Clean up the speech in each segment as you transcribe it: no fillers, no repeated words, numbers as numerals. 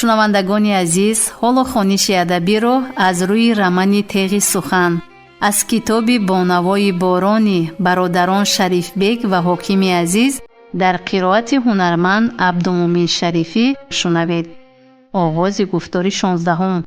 Шунавандагони азиз, ҳоло хониши адабиро аз рӯи романи Теғи сухан аз китоби Бо навои борони бародарон Шарифбек ва Ҳокими Азиз дар қироати ҳунарманд Абдумӯмин Шарифӣ шунавед. Оғози гуфтори 16-ум.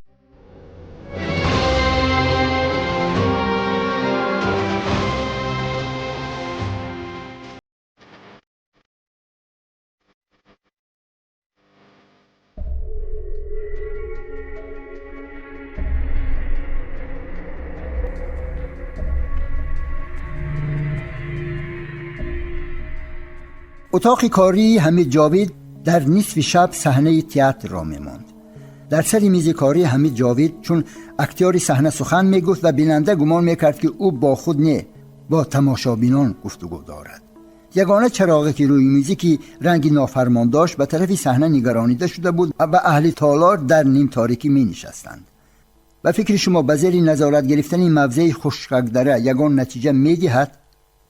Утоқи кории Ҳамид Ҷовид дар нисфи шаб саҳнаи театр ро мемонд. Дар сари мизи кории Ҳамид Ҷовид чун актёри саҳна сухан мегуфт ва бинанда гумон мекард, ки ӯ бо худ не, бо тамошобинон гуфтугӯ дорад. Ягона чароғе ки рӯи мизе ки ранги нофармон дошт ба тарафи саҳна нигаронида шуда буд ва аҳли толор дар нимторикӣ менишастанд. Ба фикри шумо ба зери назорат гирифтани мавзеи Хушкакдара ягон натиҷа медиҳад?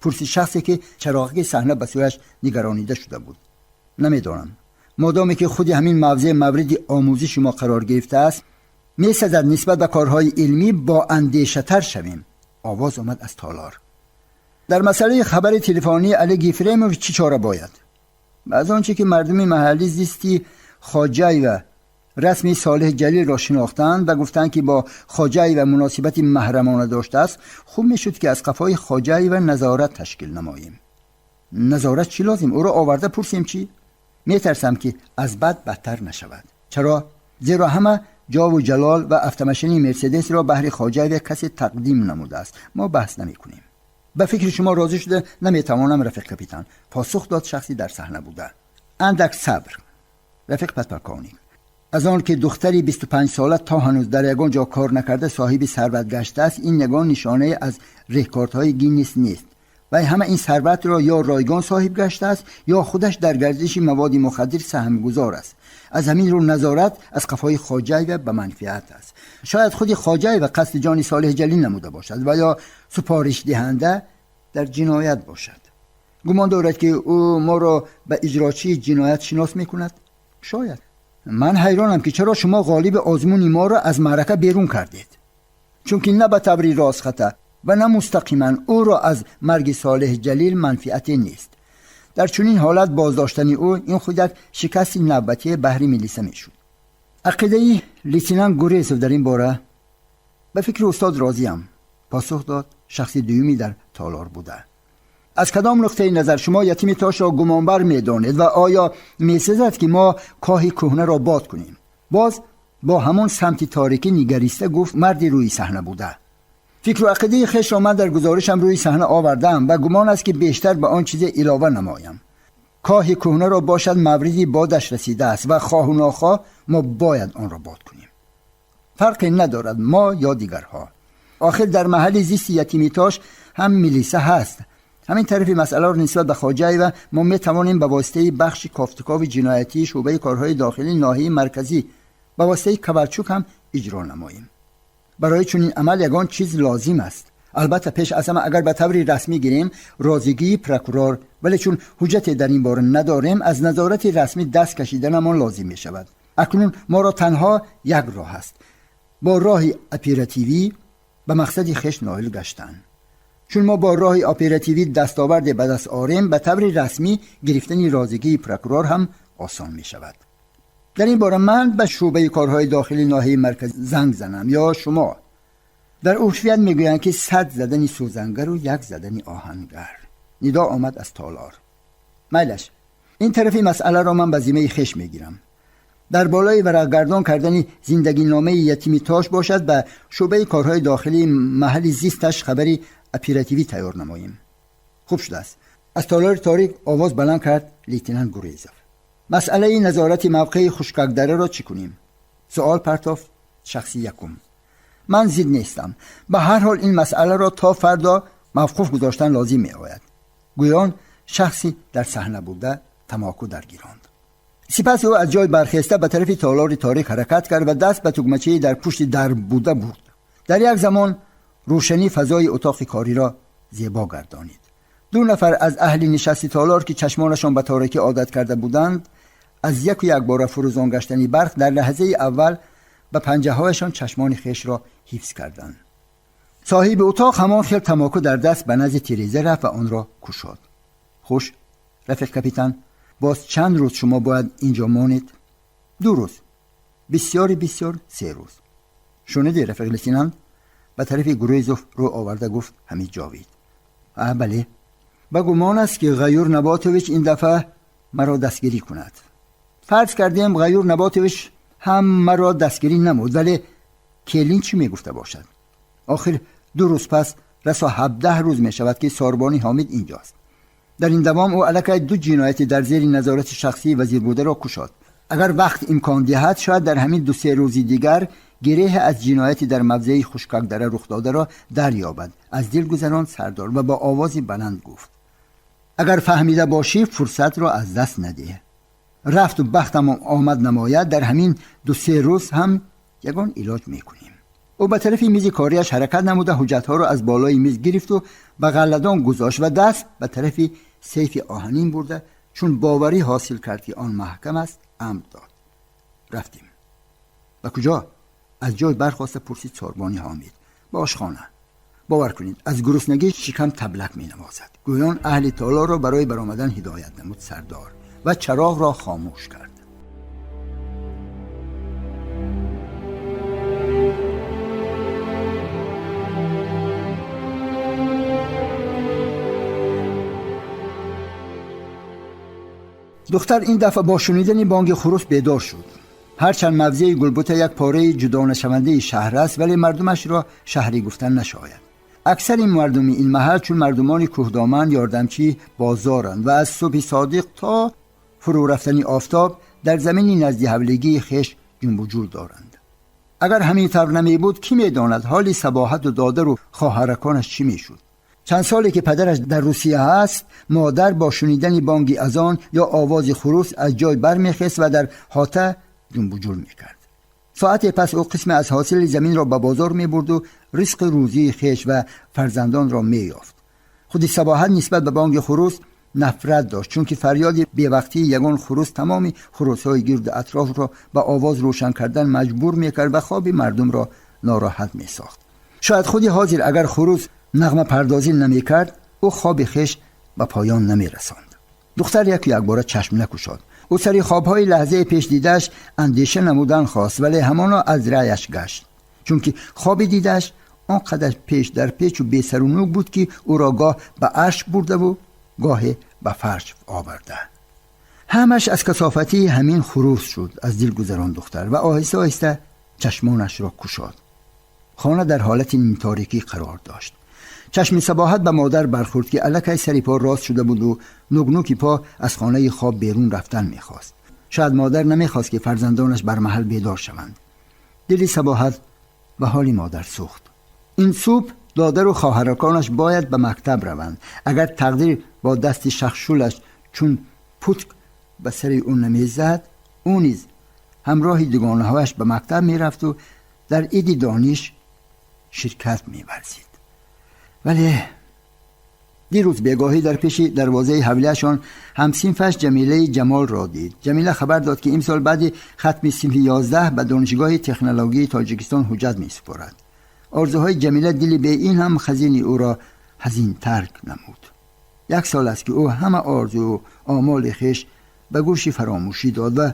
Пурсид шахсе ки чароғи саҳна ба сӯяш нигаронида шуда буд. Намедонам. Модоме ки худи ҳамин мавзеъ мавриди омӯзиши мо қарор гирифтааст, месазад нисбат ба корҳои илмӣ бо андешатар шавем. Овоз омад аз толор. Дар масъалаи хабари телефонии Олег Ефремов чӣ чора бояд? Аз он чӣ ки мардуми маҳаллӣ зисти Хоҷаева расми Солеҳ Ҷалилро шинохтанд ва гуфтанд, ки бо Хоҷаева муносибати маҳрамона доштааст, хуб мешуд, ки аз қафои Хоҷаева назорат ташкил намоем. Назорат чӣ лозим? Ӯро оварда пурсем чӣ? Метарсам, ки аз бад бадтар нашавад. Чаро? Зеро ҳама ҷову ҷалол ва автомашини Мерседесро баҳри Хоҷаева касе тақдим намудааст. Мо баҳс намекунем. Ба фикри шумо розӣ шуда наметавонам, рафиқ капитан, посух дод шахси дар саҳна буда. Андак сабр, рафиқ подполковник. Аз он ки духтари 25 сола то ҳанӯз дар ягон ҷо кор накарда соҳиби сарват гаштааст, ин ягон нишонае аз рекордҳои Гиннес нест. Вай ҳама ин сарватро ё ройгон соҳиб гаштааст, ё худаш дар гардиши маводи мухаддир саҳмгузор аст. Аз ҳамин рӯ назорат аз қафои Хоҷаева ба манфиат аст. Шояд худи Хоҷаева қасди ҷони Солеҳ Ҷалил намуда бошад ва ё супоришдиҳанда дар ҷиноят бошад. Гумон дорад, ки ӯ моро ба иҷрочии ҷиноят шинос мекунад? Шояд. Ман ҳайронам, ки чаро шумо ғолиби озмуни моро аз маърака берун кардед, чунки на ба таври ростхата ва на мустақиман ӯро аз марги Солеҳ Ҷалил манфиате нест. Дар чунин ҳолат боздоштани ӯ ин худ як шикасти навбатие баҳри милиса мешуд. Ақидаи лейтенант Гурезов дар ин бора? Ба фикри устод розиям, посух дод шахси дуюми дар толор буда. Аз кадом нуқтаи назар шумо Ятими Тошро гумонбар медонед ва оё месезад, ки мо коҳи кӯҳнаро бод кунем? Боз бо ҳамон самти торикӣ нигариста гуфт марди рӯи саҳна буда. Фикру ақидаи хешро ман дар гузоришам рӯи саҳна овардаам ва гумон аст, ки бештар ба он чизе илова намоям. Коҳи кӯҳнаро бошад мавриди бодаш расидааст ва хоҳу нохоҳ мо бояд онро бод кунем. Фарқе надорад, мо ё дигарҳо. Охир дар маҳалли зисти Ятимитош ҳам милиса ҳаст. Ҳамин тарафи масъаларо нисбат ба Хоҷаева мо метавонем ба воситаи бахши кофтукови ҷиноятии шӯъбаи корҳои дохилии ноҳияи марказӣ ба воситаи Ковалчук ҳам иҷро намоем. Барои чунин амал ягон чиз лозим аст. Албатта, пеш аз ҳама, агар ба таври расмӣ гирем, розигии прокурор, вале чун ҳуҷҷате дар ин бора надорем, аз назорати расмӣ даст кашиданамон лозим мешавад. Акнун моро танҳо як роҳ аст: бо роҳи оперативӣ ба мақсади хеш ноил гаштан. Чун мо бо роҳи оперативӣ дастоварде ба даст орем, ба таври расмӣ гирифтани розигии прокурор ҳам осон мешавад. Дар ин бора ман ба шӯъбаи корҳои дохили ноҳияи марказ занг занам ё шумо? Дар урфият мегӯянд, ки 100 задани сӯзангару як задани оҳангар. Нидо омад аз толор. Майлаш, ин тарафи масъаларо ман ба зиммаи хеш мегирам. Дар болои варақгардон кардани зиндагиномаи Ятими Тош бошад, ба шӯъбаи корҳои дохилии маҳалли зисташ хабари оперативӣ тайёр намоем. Хуб шудааст, аз толори торик овоз баланд кард лейтенант Гурезов. Масъалаи назорати мавқеи Хушкакдараро чӣ кунем? Суол партофт шахси якум. Ман зид нестам. Ба ҳар ҳол ин масъаларо то фардо мавқуф гузоштан лозим меояд. Гӯён шахси дар саҳна буда тамоку даргиронд. Сипас ӯ аз ҷой бархеста ба тарафи толори торик ҳаракат кард ва даст ба тугмачаи дар пушти дар буда бурд. Дар як замон рӯшанӣ фазои утоқи кориро зебо гардонид. Ду нафар аз аҳли нишасти толор, ки чашмонашон ба торикӣ одат карда буданд. Аз яку якбора фурӯзон гаштани барқ дар лаҳзаи аввал ба панҷаҳояшон чашмони хешро ҳифз карданд. Соҳиби утоқ ҳамон хел тамоку дар даст ба назди тиреза рафт ва онро кушод. Хуш, рафиқ капитан, боз чанд рӯз шумо бояд инҷо монед? 2 рӯз. Бисёри бисёр 3 рӯз. Шунидӣ, рафиқ лейтенант? Ба тарафи Гурезов рӯ оварда гуфт Ҳамид Ҷовид. Бале. Ба гумон аст ки Ғаюр Наботович ин дафъа маро дастгирӣ кунад. Фарз кардем Ғаюр Наботович ҳам маро дастгирӣ намуд, вале келин чӣ мегуфта бошад? Охир 2 рӯз пас расо 17 рӯз мешавад ки сорбони Ҳомид инҷост. Дар ин давом ӯ аллакай 2 ҷинояти дар зери назорати шахсии вазир бударо кушод. Агар вақт имкон диҳад, шояд дар ҳамин 2-3 рӯзи дигар гиреҳе аз ҷинояти дар мавзеи Хушкакдара рух додаро дарёбад. Аз дил гузаронд сардор ва бо овози баланд гуфт: агар фаҳмида бошӣ, фурсатро аз даст надеҳ. Рафту бахтам омад намояд, дар ҳамин 2-3 рӯз ҳам ягон илоҷ мекунем. Ӯ ба тарафи мизи кориаш ҳаракат намуда ҳуҷҷатҳоро аз болои миз гирифту ба ғалладон гузошт ва даст ба тарафи сейфи оҳанин бурда, чун боварӣ ҳосил кард ки он маҳкам аст, амр дод. Рафтем. Ба куҷо? Аз ҷой бархоста пурсид сорбони Ҳомид. Ба ошхона. Бовар кунед, аз гуруснагӣ шикам таблак менавозад. Гӯён аҳли толорро барои баромадан ҳидоят намуд сардор ва чароғро хомӯш кард. Духтар ин дафъа бо шунидани бонги хурус бедор шуд. Ҳарчанд мавзеи Гулбута як пораи ҷудонашавандаи шаҳр аст, вале мардумашро шаҳрӣ гуфтан нашояд. Аксари мардуми ин маҳал чун мардумони кӯҳдоман ёрдамчӣ бозоранд ва аз субҳи содиқ то фурӯ рафтани офтоб дар замини назди ҳавлигии хеш ҷунбуҷӯр доранд. Агар ҳамин тавр намебуд, кӣ медонад ҳоли Сабоҳату додару хоҳараконаш чӣ мешуд? Чанд соле ки падараш дар Русия ҳаст, модар бо шунидани бонги азон ё овози хурус аз ҷой бармехест ва дар ҳота ҷунбуҷӯр мекард. Соате пас ӯ қисме аз ҳосили заминро ба бозор мебурду ризқи рӯзии хеш ва фарзандонро меёфт. Худи Сабоҳат нисбат ба бонги хурус нафрат дошт, чунки фарёди бевақтии ягон хурус тамоми хурусҳои гирду атрофро ба овоз рӯшан кардан маҷбур мекард ва хоби мардумро нороҳат месохт. Шояд худи ҳозир агар хурус нағмапардозӣ намекард, ӯ хоби хеш ба поён намерасонд. Духтар яку якбора чашм накушод. Ӯ сари хобҳои лаҳзаи пеш дидааш андеша намудан хост, вале ҳамоно аз раъяш гашт, чунки хоби дидааш он қадар пеш дар печу бесару нӯк буд, ки ӯро гоҳ ба арш бурдаву гоҳе ба фарш оварда. Ҳамаш аз касофатии ҳамин хурус шуд, аз дил гузарон духтар ва оҳиста оҳиста чашмонашро кушод. Хона дар ҳолати нимторикӣ қарор дошт. Чашми Сабоҳат ба модар бархӯрд, ки аллакай сари по рост шуда буду нугнуки по аз хонаи хоб берун рафтан мехост. Шояд модар намехост, ки фарзандонаш бар маҳал бедор шаванд. Дили Сабоҳат ба ҳоли модар сӯхт. Ин субҳ додару хоҳараконаш бояд ба мактаб раванд. Агар тақдир бо дасти шахшулаш чун путк ба сари ӯ намезад, ӯ низ ҳамроҳи дугонаҳояш ба мактаб мерафту дар иди дониш ширкат меварзид. Вале дирӯз бегоҳӣ дар пеши дарвозаи ҳавлияшон ҳамсинфаш Ҷамилаи Ҷамолро дид. Ҷамила хабар дод, ки имсол баъди хатми синфи 11 ба Донишгоҳи технологияи Тоҷикистон ҳуҷҷат месупорад. Орзуҳои Ҷамила дили беин ҳам хазини ӯро ҳазинтар намуд. Як сол аст, ки ӯ ҳама орзую омоли хеш ба гӯши фаромӯшӣ дод ва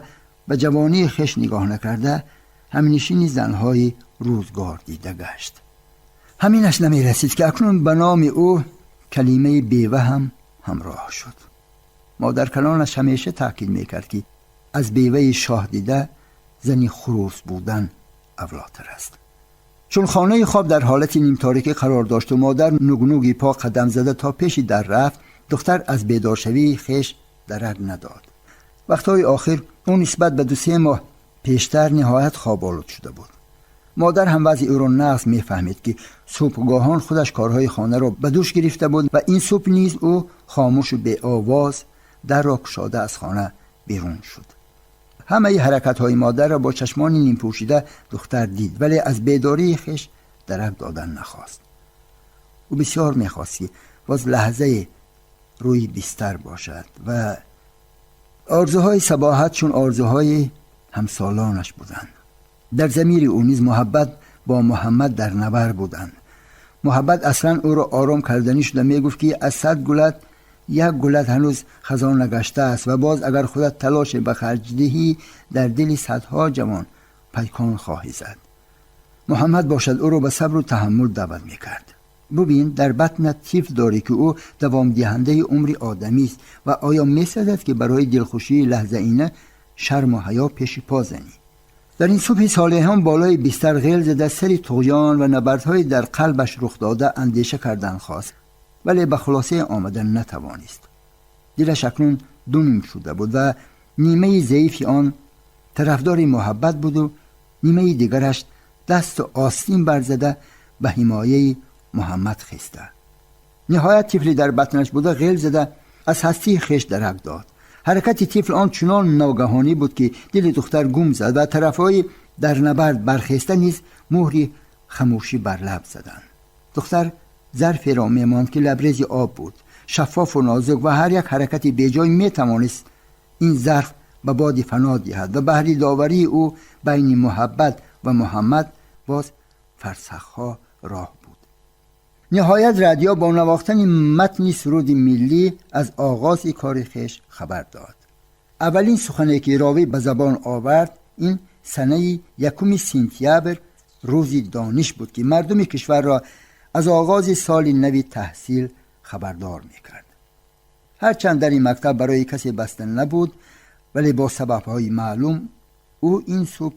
ба ҷавонии хеш нигоҳ накарда ҳамнишини занҳои рӯзгор дида гашт. Ҳаминаш намерасид, ки акнун ба номи ӯ калимаи бева ҳам ҳамроҳ шуд. Модаркалонаш ҳамеша таъкид мекард, ки аз беваи шоҳ дида зани хурус будан авлотар аст. Чун хонаи хоб дар ҳолати нимторикӣ қарор дошту модар нугнуги по қадам зада то пеши дар рафт, духтар аз бедоршавии хеш дарак надод. Вақтҳои охир ӯ нисбат ба 2-3 моҳ пештар ниҳоят хоболуд шуда буд. Модар ҳам вазъи ӯро нағз мефаҳмид, ки субҳгоҳон худаш корҳои хонаро ба дӯш гирифта буд ва ин субҳ низ ӯ хомӯшу беовоз дарро кушода аз хона берун шуд. Ҳамаи ҳаракатҳои модарро бо чашмони нимпӯшида духтар дид, вале аз бедории хеш дарак додан нахост. Ӯ бисёр мехост, ки боз лаҳзае рӯи бистар бошад ва Орзуҳои Сабоҳат чун орзуҳои ҳамсолонаш буданд. Дар замири ӯ низ муҳаббат бо Муҳаммад дар набар буданд. Муҳаббат аслан ӯро ором карданӣ шуда мегуфт, ки аз 100 гулат як гулат ҳанӯз хазон нагаштааст ва боз агар худат талоше ба харҷ диҳӣ, дар дили садҳо ҷавон пайкон хоҳӣ зад. Муҳаммад бошад ӯро ба сабру таҳаммул даъват мекард. Бубин, дар батнат тифл дорӣ, ки ӯ давомдиҳандаи умри одамист ва оё месазад, ки барои дилхушии лаҳзаина шарму ҳаё пеши по занӣ? Дар ин субҳи солеҳон болои бистар ғел зада, сари туғён ва набардҳои дар қалбаш рух дода андеша кардан хост, вале ба хулоса омадан натавонист. Дилаш акнун ду ним шуда буд ва нимаи заифи он тарафдори муҳаббат буду нимаи дигараш дасту остин барзада ба ҳимояи Муҳаммад хеста. Ниҳоят тифли дар батнаш буда ғел зада аз ҳастии хеш дарак дод. Ҳаракати тифл он чунон ногаҳонӣ буд, ки дили духтар гум зад ва тарафҳои дар набард бархеста низ муҳри хамӯшӣ бар лаб заданд. Духтар зарферо мемонд, ки лабрези об буд, шаффофу нозук, ва ҳар як ҳаракати беҷой метавонист ин зарф ба боди фано диҳад ва баҳри доварии ӯ байни муҳаббат ва Муҳаммад боз фарсахҳо роҳ буд. Ниҳоят радио бо навохтани матни суруди миллӣ аз оғози кори хеш хабар дод. Аввалин сухане, ки ровӣ ба забон овард, ин санаи 1 сентябр, рӯзи дониш буд, ки мардуми кишварро аз оғози соли нави таҳсил хабардор мекард. Ҳарчанд дар ин мактаб барои касе баста набуд, вале бо сабабҳои маълум ӯ ин субҳ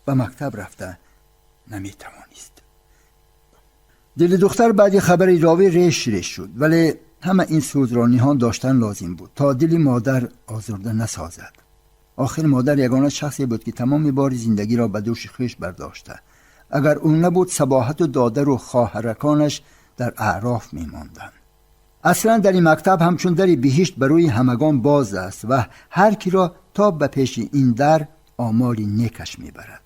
ба мактаб рафта наметавонист. Дили духтар баъди хабари ровӣ реш реш шуд, вале ҳама ин сӯзро ниҳон доштан лозим буд, то дили модар озурда насозад. Охир модар ягона шахсе буд, ки тамоми бори зиндагиро ба дӯши хеш бардошта. Агар ӯ набуд, Сабоҳату додару хоҳараконаш дар аъроф мемонданд. Аслан дар ин мактаб ҳамчун дари биҳишт барои ҳамагон боз аст ва ҳар киро то ба пеши ин дар омоли некаш мебарад.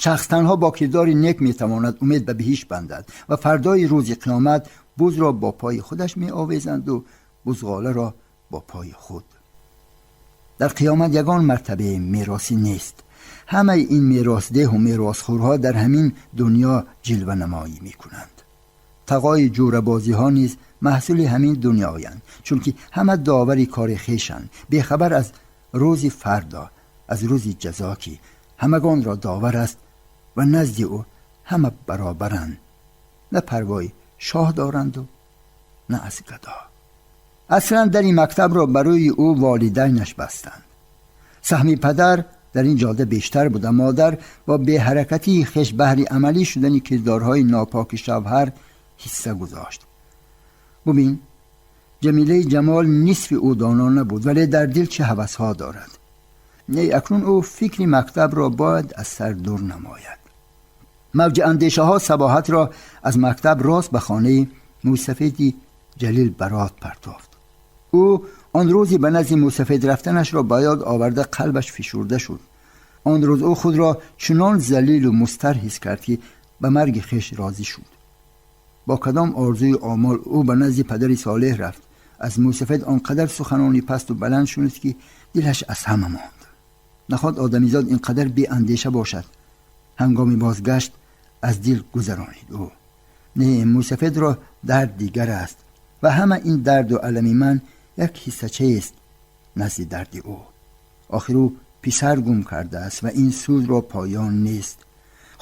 Шахс танҳо бо кирдори нек метавонад умед ба биҳишт бандад ва фардои рӯзи қиёмат бузро бо пои худаш меовезанду бузғоларо бо пои худ. Дар қиёмат ягон мартабаи меросӣ нест. Ҳамаи ин меросдеҳу меросхӯрҳо дар ҳамин дунё ҷилванамоӣ мекунанд. Тағои ҷӯрабозиҳо низ маҳсули ҳамин дунёянд, чунки ҳама довари кори хешанд, бехабар аз рӯзи фардо, аз рӯзи ҷазо, ки ҳамагонро довар аст ва назди ӯ ҳама баробаранд, на парвои шоҳ доранду на аз гадо. Аслан дар ин мактабро барои ӯ волидайнаш бастанд. Саҳми падар дар ин ҷода бештар буда. Модар бо беҳаракатии хеш баҳри амалӣ шудани кирдорҳои нопоки шавҳар ҳисса гузошт. Бубин, Ҷамилаи ҷамол нисфи ӯ доно набуд, вале дар дил чӣ ҳавасҳо дорад. Не, акнун ӯ фикри мактабро бояд аз сар дур намояд. Мавҷи андешаҳо Сабоҳатро аз мактаб рост ба хонаи мӯйсафеди Ҷалил Барот партофт. Ӯ он рӯзи ба назди мӯйсафед рафтанашро ба ёд оварда қалбаш фишурда шуд. Он рӯз ӯ худро чунон залилу мустар ҳис кард, ки ба марги хеш розӣ шуд. Бо кадом орзуи омол ӯ ба назди падари солеҳ рафт. Аз мӯйсафед он қадар суханони пасту баланд шунид, ки дилаш аз ҳама монд. Наход одамизод ин қадар беандеша бошад. Ҳангоми бозгашт аз дил гузаронид ӯ. Не, мӯйсафедро дард дигар аст ва ҳама ин дарду алами ман як ҳиссачаест назди дарди ӯ. Охир ӯ писар гум кардааст ва ин сӯзро поён нест.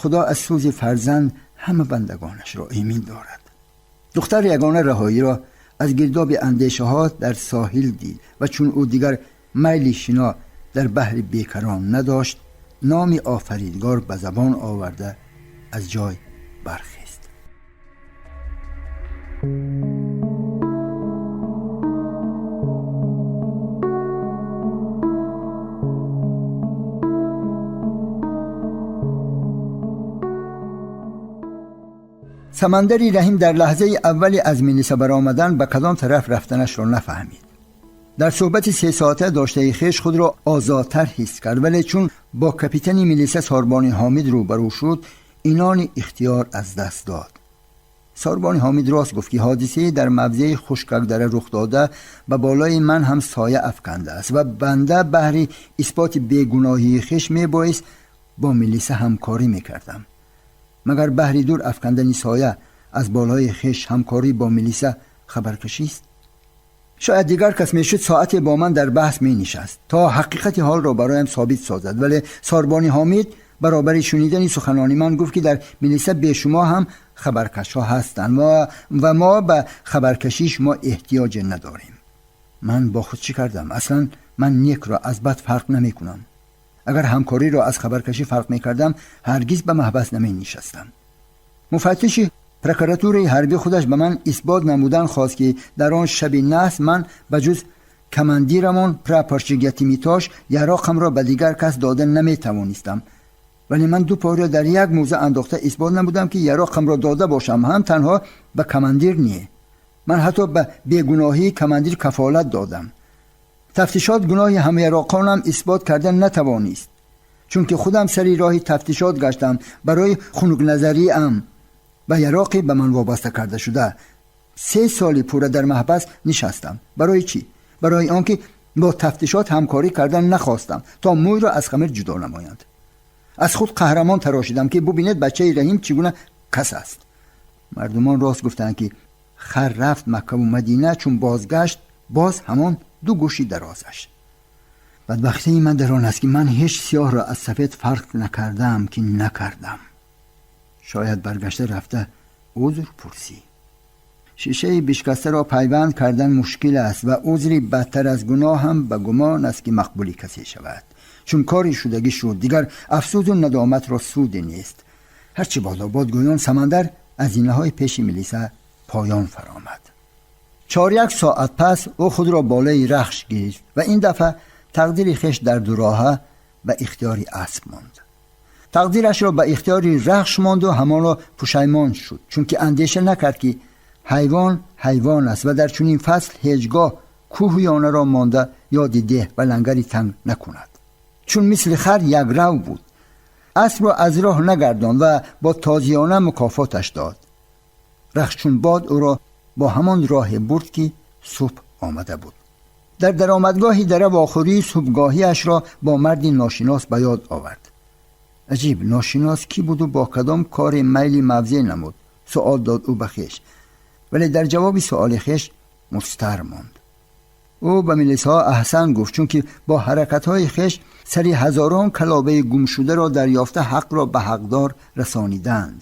Худо аз сӯзи фарзанд ҳама бандагонашро эмин дорад. Духтар ягона раҳоиро аз гирдоби андешаҳо дар соҳил дид ва чун ӯ дигар майли шино дар баҳри бекарон надошт, номи офаридгор ба забон оварда аз ҷой бархест. Самандари Раҳим дар лаҳзаи аввали аз милиса баромадан ба кадом тараф рафтанашро нафаҳмид. Дар суҳбати сесоата доштаи хеш худро озодтар ҳис кард, вале чун бо капитани милиса Сорбони Ҳомид рӯбарӯ шуд, инони ихтиёр аз даст дод. Сорбони Ҳомид рост гуфт, ки ҳодисае дар мавзеи Хушкакдара рух дода ба болои ман ҳам соя афканда аст ва банда баҳри исботи бегуноҳии хеш мебоист бо милиса ҳамкорӣ мекардам. Магар баҳри дур афкандани соя аз болои хеш ҳамкорӣ бо милиса хабаркашист? Шояд дигар кас мешуд соате бо ман дар баҳс менишаст то ҳақиқати ҳолро бароям собит созад, вале Сорбони Ҳомид баробари шунидани суханони ман гуфт, ки дар милиса бе шумо ҳам хабаркашҳо ҳастанд ва мо ба хабаркашии шумо эҳтиёҷе надорем. Ман бо худ чӣ кардам? Аслан ман некро аз бад фарқ намекунам. Агар ҳамкориро аз хабаркашӣ фарқ мекардам, ҳаргиз ба маҳбас наменишастам. Муфаттиши прокуратураи ҳарбӣ худаш ба ман исбот намудан хост, ки дар он шаби наҳс ман ба ҷуз командирамон прапорщик Ятимитош яроқамро ба дигар кас дода наметавонистам, вале ман ду порро дар як мӯза андохта исбот намудам, ки яроқамро дода бошам ҳам танҳо ба командир не. Ман ҳатто ба бегуноҳии командир кафолат додам. Тафтишот гуноҳи ҳамяроқонам исбот карда натавонист, чунки худам сари роҳи тафтишот гаштам барои хунукназариам ба яроқе ба ман вобаста карда шуда. 3 соли пурра дар маҳбас нишастам. Барои чӣ? Барои он ки бо тафтишот ҳамкорӣ кардан нахостам, то мӯйро аз хамир ҷудо намоянд. Аз худ қаҳрамон тарошидам, ки бубинед бачаи Раҳим чӣ гуна кас аст. Мардумон рост гуфтанд, ки хар рафт Маккаву Мадина, чун бозгашт боз ҳамон ду гӯши дарозаш. Бадбахтии ман дар он аст, ки ман ҳеҷ сиёҳро аз сафед фарқ накардаам, ки накардам. Шояд баргашта рафта узр пурсӣ. Шишаи бишкастаро пайванд кардан мушкил аст ва узри бадтар аз гуноҳ ҳам ба гумон аст, ки мақбули касе шавад. Чун кори шудагӣ шуд, дигар афсӯзу надоматро суде нест. Ҳарчи бодобод гӯён Самандар аз зинаҳои пеши милиса поён фаромад. 4 соат пас ӯ худро болои Рахш гирифт ва ин дафъа тақдири хеш дар дуроҳа ба ихтиёри асп монд. Тақдирашро ба ихтиёри Рахш монду ҳамонро пушаймон шуд, чунки андеша накард, ки ҳайвон ҳайвон аст ва дар чунин фасл ҳеҷ гоҳ кӯҳу ёнаро монда ёди деҳ ва лангари танг накунад. Чун мисли хар якрав буд, аспро аз роҳ нагардонд ва бо тозиёна мукофоташ дод. Рахш чун бод ӯро бо ҳамон роҳе бурд, ки субҳ омада буд. Дар даромадгоҳи дара вохӯрии субҳгоҳиашро бо марди ношинос ба ёд овард. Аҷиб, ношинос кӣ буду бо кадом кори майли мавзеъ намуд? Суол дод ӯ ба хеш, вале дар ҷавоби суоли хеш мустар монд. Ӯ ба милисҳо аҳсан гуфт, чунки бо ҳаракатҳои хеш сари ҳазорон калобаи гумшударо дарёфта ҳақро ба ҳақдор расониданд.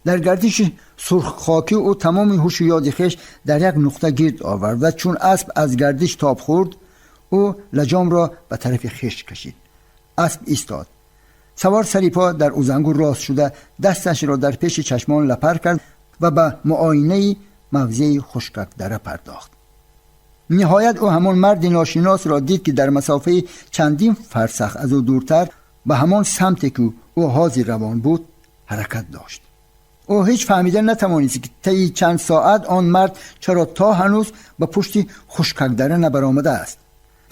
Дар гардиши сурххокӣ ӯ тамоми ҳушу ёди хеш дар як нуқта гирд овард ва чун асп аз гардиш тоб хӯрд, ӯ лаҷомро ба тарафи хеш кашид. Асп истод. Савор сари по дар узангу рост шуда дасташро дар пеши чашмон лапар кард ва ба муоинаи мавзеи Хушкакдара пардохт. Ниҳоят ӯ ҳамон марди ношиносро дид, ки дар масофаи чандин фарсах аз ӯ дуртар ба ҳамон самте, ки ӯ ҳозир равон буд, ҳаракат дошт. Ӯ ҳеҷ фаҳмида натавонист, ки таи чанд соат он мард чаро то ҳанӯз ба пушти Хушкакдара набаромадааст.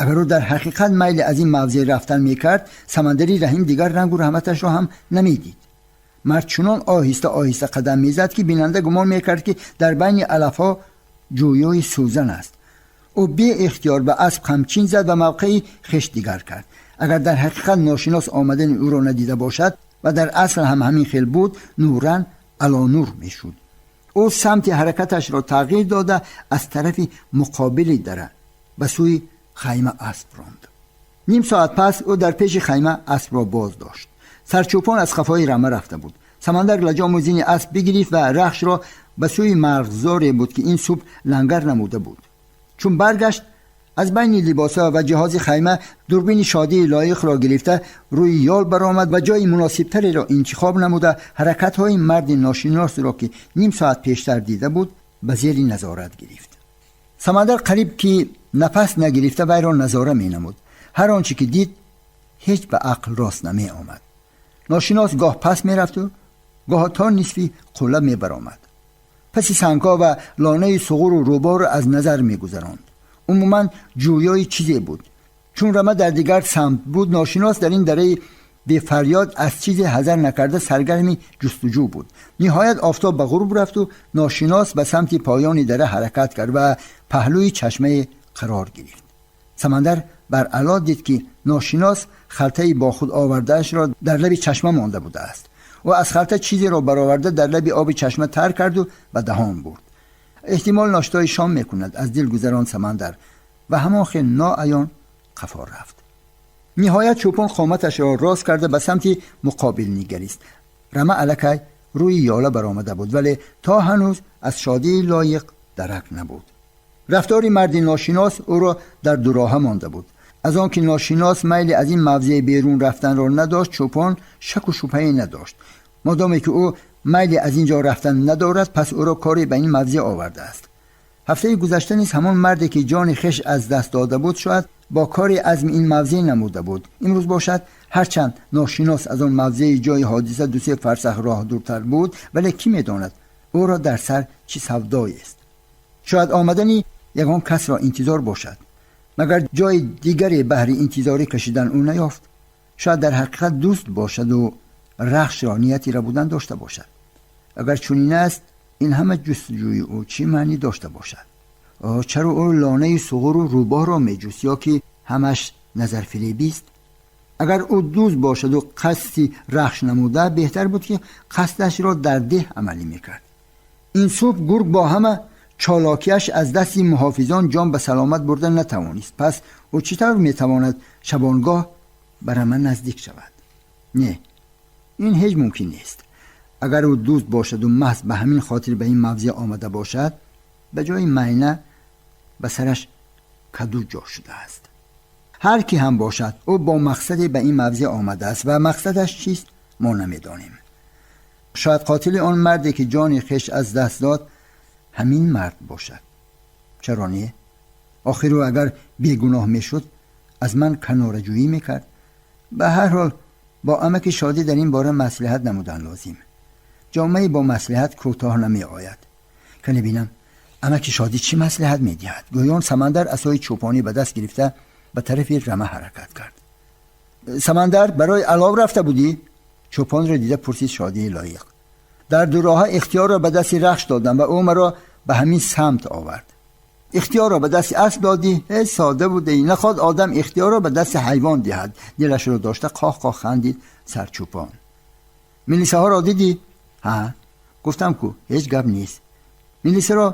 Агар ӯ дар ҳақиқат майли аз ин мавзеъ рафтан мекард, Самандари Раҳим дигар рангу раҳматашро ҳам намедид. Мард чунон оҳиста оҳиста қадам мезад, ки бинанда гумон мекард, ки дар байни алафҳо ҷӯёи сӯзан аст. Ӯ беихтиёр ба асп қамчин зад ва мавқеи хеш дигар кард. Агар дар ҳақиқат ношинос омадани ӯро надида бошад ва дар асл ҳам ҳамин хел буд, нуран алонур мешуд. Ӯ самти ҳаракаташро тағйир дода аз тарафи муқобили дара ба сӯи хайма асп ронд. Ним соат пас ӯ дар пеши хайма аспро боз дошт. Сарчӯпон аз қафои рама рафта буд. Самандар лаҷому зини асп бигирифт ва Рахшро ба сӯи марғзоре буд, ки ин субҳ лангар намуда буд. Чун баргашт, аз байни либосҳо ва ҷиҳози хайма дурбини шодии лоиқро гирифта рӯи ёл баромад ва ҷои муносибтареро интихоб намуда ҳаракатҳои марди ношиносро, ки ним соат пештар дида буд, ба зери назорат гирифт. Самандар қариб ки нафас нагирифта вайро назора менамуд. Ҳар он чӣ ки дид, ҳеҷ ба ақл рост намеомад. Ношинос гоҳ пас мерафту гоҳ то нисфи қулла мебаромад. Паси сангҳо ва лонаи суғуру рӯборро аз назар мегузаронд. Умуман ҷӯёи чизе буд. Чун рама дар дигар самт буд, ношинос дар ин дараи Бефарёд аз чизе ҳазар накарда саргарми ҷустуҷӯ буд. Ниҳоят офтоб ба ғуруб рафт ва ношинос ба самти поёни дара ҳаракат кард ва паҳлӯи чашмае қарор гирифт. Самандар бар ало дид, ки ношинос халтаи бо худ овардаашро дар лаби чашма монда будааст. Ӯ аз халта чизеро бароварда дар лаби оби чашма тар карду ба даҳон бурд. Эҳтимол ноштои шом мекунад, аз дил гузарон Самандар ва ҳамон хел ноаён қафо рафт. Ниҳоят чӯпон қоматашро рост карда ба самти муқобил нигарист. Рама аллакай рӯи ёла баромада буд, вале то ҳанӯз аз шодии лоиқ дарак набуд. Рафтори марди ношинос ӯро дар дуроҳа монда буд. Аз он ки ношинос майли аз ин мавзеъ берун рафтанро надошт, чӯпон шаку шубҳае надошт. Модоме ки ӯ майли аз ин ҷо рафтан надорад, пас ӯро коре ба ин мавзеъ овардааст. Ҳафтаи гузашта низ ҳамон марде ки ҷони хеш аз даст дода буд, шояд бо кори азми ин мавзеъ намуда буд. Имрӯз бошад, ҳарчанд ношинос аз он мавзеи ҷои ҳодиса 2-3 фарсах роҳ дуртар буд, вале кӣ медонад ӯро дар сар чӣ савдоест. Шояд омадани ягон касро интизор бошад, магар ҷои дигаре баҳри интизорӣ кашидан ӯ наёфт. Шояд дар ҳақиқат дӯст бошаду рахшро нияти рабудан дошта бошад. Агар чунин аст, ин ҳама ҷустуҷӯи ӯ чӣ маънӣ дошта бошад? Чаро ӯ лонаи суғуру рӯбоҳро меҷӯст ё ки ҳамаш назарфиребист? Агар ӯ дӯст бошаду қасди рахш намуда, беҳтар буд ки қасдашро дар деҳ амалӣ мекард. Ин субҳ гург бо ҳама чолокиаш аз дасти муҳофизон ҷон ба саломат бурда натавонист. Пас ӯ чӣ тавр метавонад шабонгоҳ ба рама наздик шавад? Не, ин ҳеҷ мумкин нест. Агар ӯ дӯст бошаду маҳз ба ҳамин хотир ба ин мавзеъ омада бошад, ба ҷои майна ба сараш каду ҷо шудааст. Ҳар ки ҳам бошад, ӯ бо мақсаде ба ин мавзеъ омадааст ва мақсадаш чист, мо намедонем. Шояд қотили он марде ки ҷони хеш аз даст дод, ҳамин мард бошад. Чаро не? Охир ӯ агар бегуноҳ мешуд, аз ман канораҷӯӣ мекард. Ба ҳар ҳол бо амаки шодӣ дар ин бора маслиҳат намудан лозим. Ҷомае бо маслиҳат кӯтоҳ намеояд. Кане бинам, амаки шодӣ чӣ маслиҳат медиҳад? Гӯён Самандар асои чӯпонӣ ба даст гирифта ба тарафи рама ҳаракат кард. Самандар, барои алов рафта будӣ? Чӯпонро дида пурсид шодии лоиқ. Дар дуроҳа ихтиёрро ба дасти рахш додам ва ӯ маро ба ҳамин самт овард. Ихтиёрро ба дасти асп додӣ? Ҳеҷ сода будаӣ. Нахоҳад одам ихтиёрро ба дасти ҳайвон диҳад. Дилашро дошта қоҳ-қоҳ хандид сарчӯпон. Милисаҳоро дидӣ? Ҳа, гуфтам ку ҳеҷ гап нест. Милисаро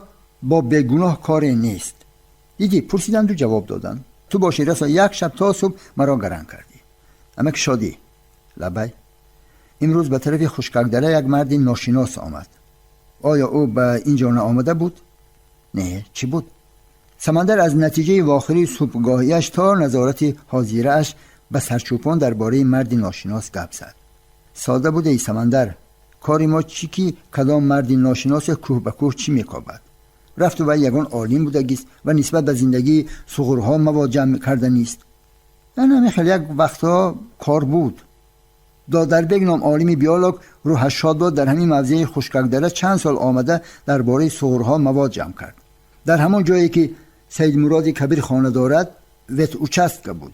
бо бегуноҳ коре нест. Дидӣ, пурсиданду ҷавоб доданд. Ту бошӣ расо як шаб то субҳ маро гаранг кардӣ. Амаки шодӣ, лабай. Имрӯз ба тарафи Хушкакдара як марди ношинос омад. Оё ӯ ба ин ҷо наомада буд? Не, чӣ буд? Самандар аз натиҷаи вохирии субҳгоҳиаш то назорати ҳозирааш ба сарчӯпон дар бораи марди ношинос гап зад. Сода будаи Самандар, кори мо чӣ ки кадом марди ношиносе кӯҳ ба кӯҳ чӣ мекобад? Рафту вай ягон олим будагист ва нисбат ба зиндагии суғурҳо мавод ҷамъ карда нист. Ҳамин хел як вақтҳо кор буд. Додарбек ном олими биолог рӯҳаш шод бод, дар ҳамин мавзеи Хушкакдара чанд сол омада дар бораи суғурҳо мавод ҷамъ кард. Дар ҳамон ҷое ки Саидмуроди Кабир хона дорад, ветучастка буд.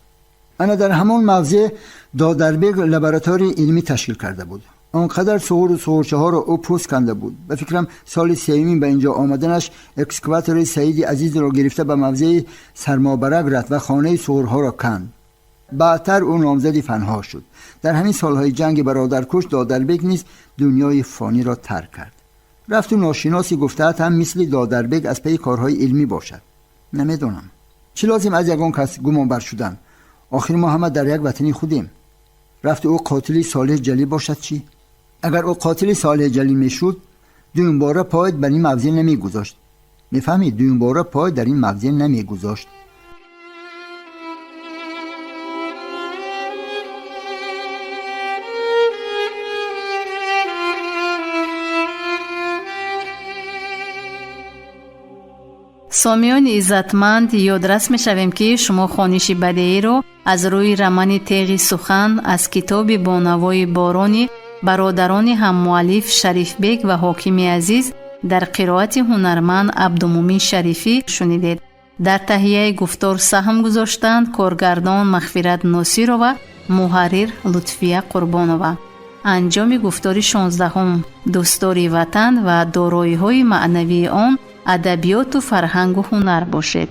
Ана дар ҳамон мавзеъ Додарбек лабораторияи илмӣ ташкил карда буд. Он қадар суғуру суғурчаҳоро ӯ пӯст канда буд. Ба фикрам, соли сеюмин ба инҷо омаданаш экскаватори Саиди Азизро гирифта ба мавзеи Сармобарак рафт ва хонаи суғурҳоро канд. Баъдтар ӯ номзади фанҳо шуд. Дар ҳамин солҳои ҷанги бародаркуш Додарбек низ дунёи фониро тарк кард. Рафту ношиноси гуфтаат ҳам мисли Додарбек аз пайи корҳои илмӣ бошад. Намедонам. Чӣ лозим аз ягон кас гумонбар шудан? Охир мо ҳама дар як ватани худем. Рафту ӯ қотили Солеҳ Ҷалил бошад чӣ? Агар ӯ қотили Солеҳ Ҷалил мешуд, дуюмбора пой бар ин мавзеъ намегузошт. Мефаҳмӣ, дуюмбора пой дар ин мавзеъ намегузошт. Сомиёни иззатманд, ёдрас мешавем, ки шумо хониши бадеиро аз рӯи романи Теғи сухан аз китоби Бо навои борони бародарони ҳаммуаллиф Шарифбек ва Ҳокими Азиз дар қироати ҳунарманд Абдумумин Шарифӣ шунидед. Дар таҳияи гуфтор саҳм гузоштанд коргардон Мағфират Носирова, Муҳаррир Лутфия Қурбонова. Анҷоми гуфтори 16-ум. Дӯстдори ватан ва дороиҳои маънавии он, адабиёту фарҳангу ҳунар бошед.